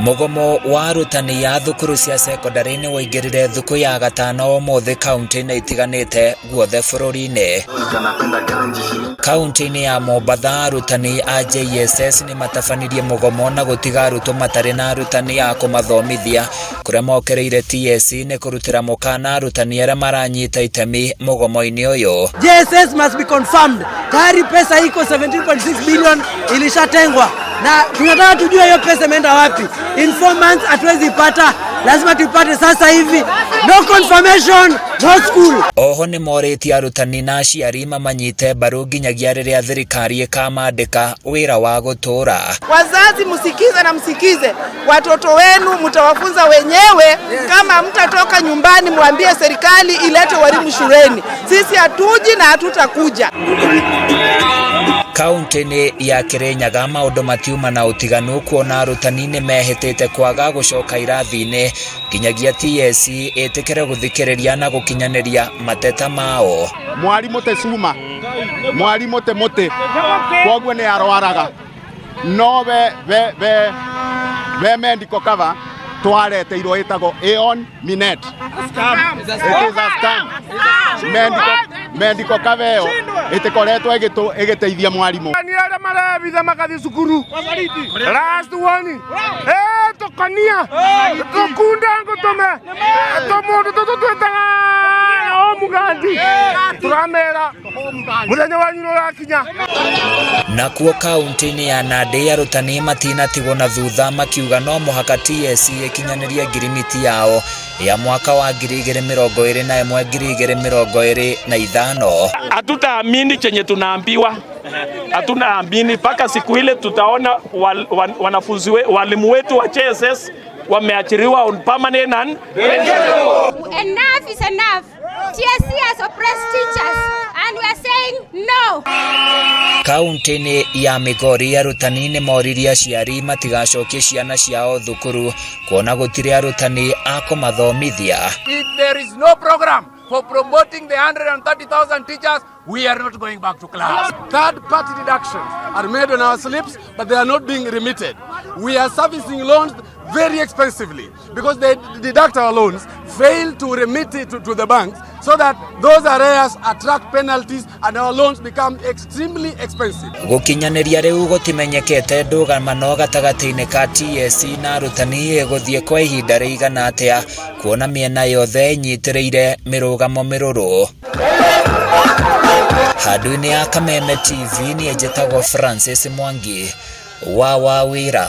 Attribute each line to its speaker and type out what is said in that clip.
Speaker 1: Mũgomo wa arutani a thukuru cia cekondarĩ nĩ waingĩrire thukũ ya gatano ũmũthĩ kaunti-inĩ itiganĩte guothe bũrũri-inĩ. Kaunti-inĩ ya Mombatha arutani a JSS nĩ matabanirie mũgomo na gũtiga arutwo matarĩ na arutani a kũmathomithia kũrĩa mokĩrĩire TSC nĩ kũrutĩra mũkana arutani arĩa maranyita itemi mũgomo-inĩ ũyũ.
Speaker 2: JSS must be confirmed. Tayari pesa iko 17.6 billion ilishatengwa na tunataka tujue hiyo pesa imeenda wapi. In 4 months hatuwezi ipata, lazima tuipate sasa hivi. No confirmation, no school.
Speaker 1: Oho nĩ morĩtie arutani na aciari mamanyite mbaru nginyagia rĩrĩa thirikari ĩkamandĩka wĩra wa gũtũũra.
Speaker 3: Wazazi msikize na msikize watoto wenu, mtawafunza wenyewe. Kama mtatoka nyumbani, mwambie serikali ilete walimu shuleni. Sisi hatuji na hatutakuja.
Speaker 1: Kaunti-inĩ ya Kirinyaga maũndũ matiuma na ũtiganu kuona arutani nĩ mehĩtĩte kwaga gũcoka irathi-inĩ nginyagia TSC ĩtĩkĩre gũthikĩrĩria na gũkinyanĩria mateta mao.
Speaker 4: Mwarimũ te cuma, mwarimũ te mũtĩ, koguo nĩ arwaraga no we we we we medical cover twareteirwo ĩtagwo Aon Minet. It is a scam. Medical cover ĩyo ĩtĩkoretwo ĩgĩteithia mwarimũ.
Speaker 5: Nĩ arĩa marebitha magathiĩ cukuru last one tũkonia tũkunda ngũtũme tũmũndũ tũtũ twĩtaga omugandi tũramera mũthenya wanyu nĩ ũrakinya.
Speaker 1: Nakuo kaunti-inĩ ya Nandi arutani matinatigwo na thutha makiuga no mũhaka TSC ĩkinyanĩrie ngirimiti yao ya mwaka wa 2021 2025.
Speaker 6: Hatutaamini chenye tunaambiwa, hatunaamini mpaka siku ile tutaona wanafunzi walimu wetu wa JSS wameachiriwa on permanent and
Speaker 7: Enough is enough. TSC has oppressed teachers and we are saying no.
Speaker 1: Kaunti-inĩ ya Migori arutani nĩ moririe aciari matigacokie ciana ciao thukuru kuona gũtirĩ arutani a kũmathomithia.
Speaker 8: If there is no program for promoting the 130,000 teachers, we are not going back to class.
Speaker 9: Third party deductions are made on our slips, but they are not being remitted. We are servicing loans very expensively because they deduct our loans, fail to remit it to the banks, so that those arrears attract penalties and our loans become extremely expensive.
Speaker 1: Gũkinyanĩria rĩu gũtimenyekete ndũgamano gatagatĩ-inĩ ka TSC na arutani ĩgũthiĩ kwa ihinda rĩigana atĩa kuona mĩena yothe ĩnyitĩrĩire mĩrũgamo mĩrũrũ. Handũ-inĩ ya Kameme TV niĩ njĩtagwo Francis Mwangi wa Wawĩra.